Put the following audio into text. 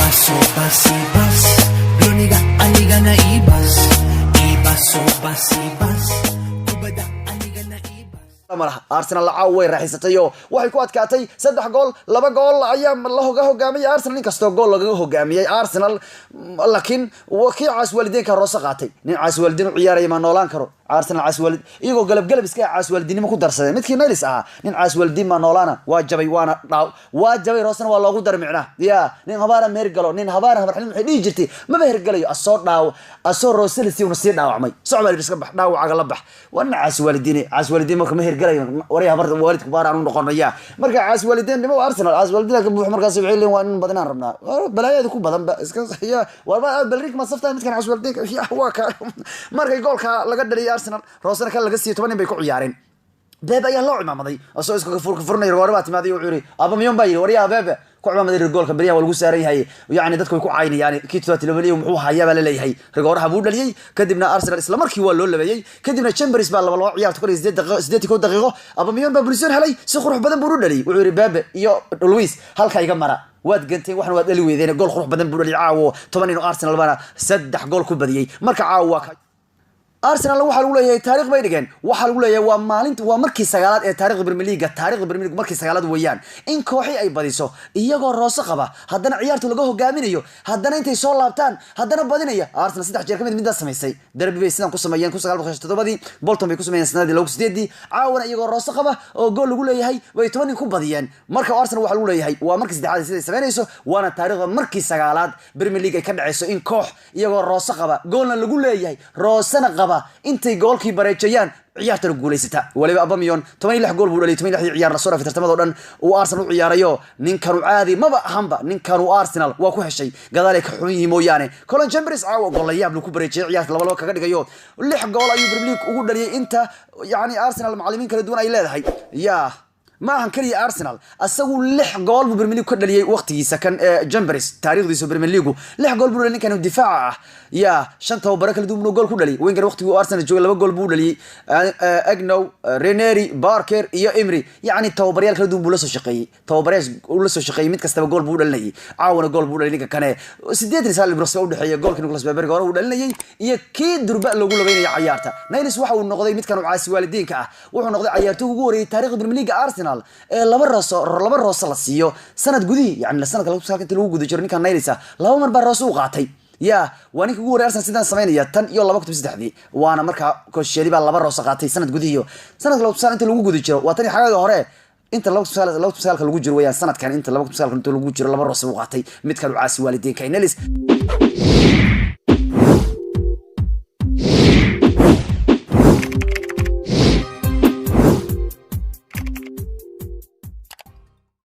Iba, soba, sibas. Broniga, aniga na ibas. Iba, soba, sibas. Kubada, aniga na ibas. Malaha Arsenal caaw way raaxaysatay oo waxay ku adkaatay 3 gool 2 gool ayaa laga hogaamiyay Arsenal. Inkastoo gool lagaga hogaamiyay Arsenal, laakiin kii caas waalideenka roose qaatay. Nin caas waalidiin u ciyaaraya ma noolaan karo. Arsenal caas waalid iyagoo galab galab iska caas waalidinimo ku darsadeen. Midkii Nilis ahaa, nin caas waalidiin ma noolaana, waa jabay, waana dhaaw, waa jabay, roosena waa loogu daray. Micnaha ya nin habaara ma hergalo, nin habaara habarxilin waxay dhihi jirtay maba hergalayo. Asoo dhaaw, asoo rooselisi una sii dhaawacmay. Socbaa iska bax, dhaawacaga la bax. Waa nin caas waalidiin, caas waalidiin marka ma hergalayo. Waray habar waalidku baar aan u noqonaya. Marka caas waalidiin nimo Arsenal caas waalidiin ka buux. Markaas waxay leeyihiin waa nin badinaan rabnaa, balaayada ku badan ba iska ya waa balrik ma safta midkan caas waalidiin ya waa ka. Markay goolka laga dhaliyay Arsenal, roosena kan laga siiyay, 10 nin bay ku ciyaareen. Bebe ayaa loo cimaamaday asoo iska furnay. Rigoore baa timaaday. Wuxuu yiri Aubameyang baa yiri, waryaha Bebe ku cimaamaday goolka. Beryaha waa lagu saaran yahay, yacni dadku way ku caynayaan. Kii todobaatan muxuu hayaa baa la leeyahay. Rigooraha buu dhaliyey, kadibna Arsenal isla markii waa loo labeeyey. Kadibna Chambers baa 2-2 ciyaarta ku dhigay 8 daqiiqo, 81 daqiiqo. Aubameyang baa punition helay, si qurux badan buu u dhaliyey. Wuxuu yiri Bebe iyo Luis, halka iga mara, waad ganteen, waxna waad dhali weydeen. Gool qurux badan buu dhaliyay caawo. 10 nin Arsenal baana 3 gool ku badiyey. Marka caawo waa Arsenal waxaa lagu leeyahay taariikh bay dhigeen. Waxaa lagu leeyahay waa maalinta, waa markii sagaalaad ee taarikhda Premier League, taarikhda Premier League markii sagaalaad weeyaan in kooxi ay badiso iyagoo roose qaba, haddana ciyaartu laga hogaaminayo, haddana intay soo laabtaan haddana badinaya. Arsenal saddex jeer kamid midaas samaysay. Derby bay sidan ku sameeyeen 1907-dii, Bolton bay ku sameeyeen sanadii 2008-dii. Caawana iyagoo roose qaba oo gool lagu leeyahay bay 10 nin ku badiyeen. Marka Arsenal waxaa lagu leeyahay waa markii saddexaad siday samaynayso, waana taariikhda markii sagaalaad Premier League ay ka dhaceyso in koox iyagoo roose qaba, goolna lagu leeyahay, roosena qaba, intay goolkii bareejayaan ciyaartana guulaysata. Waliba Aubameyang 16 gool buu dhaliyay 16-dii ciyaar lasoo dhaafay tartamada oo dhan uu Arsenal u ciyaarayo. Ninkanu caadi maba ahanba, ninkanu Arsenal waa ku heshay, gadaalay ka xun yihiin mooyaane. Colin Chambers caawa gool la yaab lagu bareejiyay, ciyaarta 2-2 kaga dhigayo. Lix gool ayuu Premier League ugu dhaliyay inta yacni Arsenal macallimiin kala duwan ay leedahay. Yaa ma ahan keliya Arsenal, asagu lix gool buu Premier League ka dhaliyay waqtigiisa kan ee Chambers. Taariikhdiisa Premier League lix gool buu dhaliyay ninkan difaaca ah. Yaa shan tababaro kala duwan buu gool ku dhaliyay. Wenger waqtigii uu Arsenal joogay laba gool buu dhaliyay. Agnew, Ranieri, Parker iyo Emery, yacni tababaryaal kala duwan buu la soo shaqeeyey. Tababaryaal uu la soo shaqeeyey mid kastaba gool buu u dhalinayay. Caawana gool buu u dhaliyay ninka kane. 89 ilbiriqsi u dhexeeya goolka Nicolas Pepe hore uu dhalinayay iyo kii durba loogu labeynaya ciyaarta. Niles waxa uu noqday midkan caasi waalidiinka ah. Wuxuu noqday ciyaartoyga ugu horeeyay taariikhda Premier League Arsenal ee laba roose la siiyo sanad gudihii, yani sanadka 2009 inta lagu guda jiro. Ninkan Niles ah laba mar baa roose u qaatay. Ya waa ninka ugu horey Arsenal sidaan samaynaya tan iyo 2003-dii, waana markaa Koscielny baa laba roose qaatay sanad gudihii. Sanadka 2009 inta lagu guda jiro, waa tan iyo xagaaga hore inta 2009 lagu jiro weeyaan. Sanadkan inta 2009 inta lagu jiro laba roose uu qaatay midkan caasi waalidiinka Niles.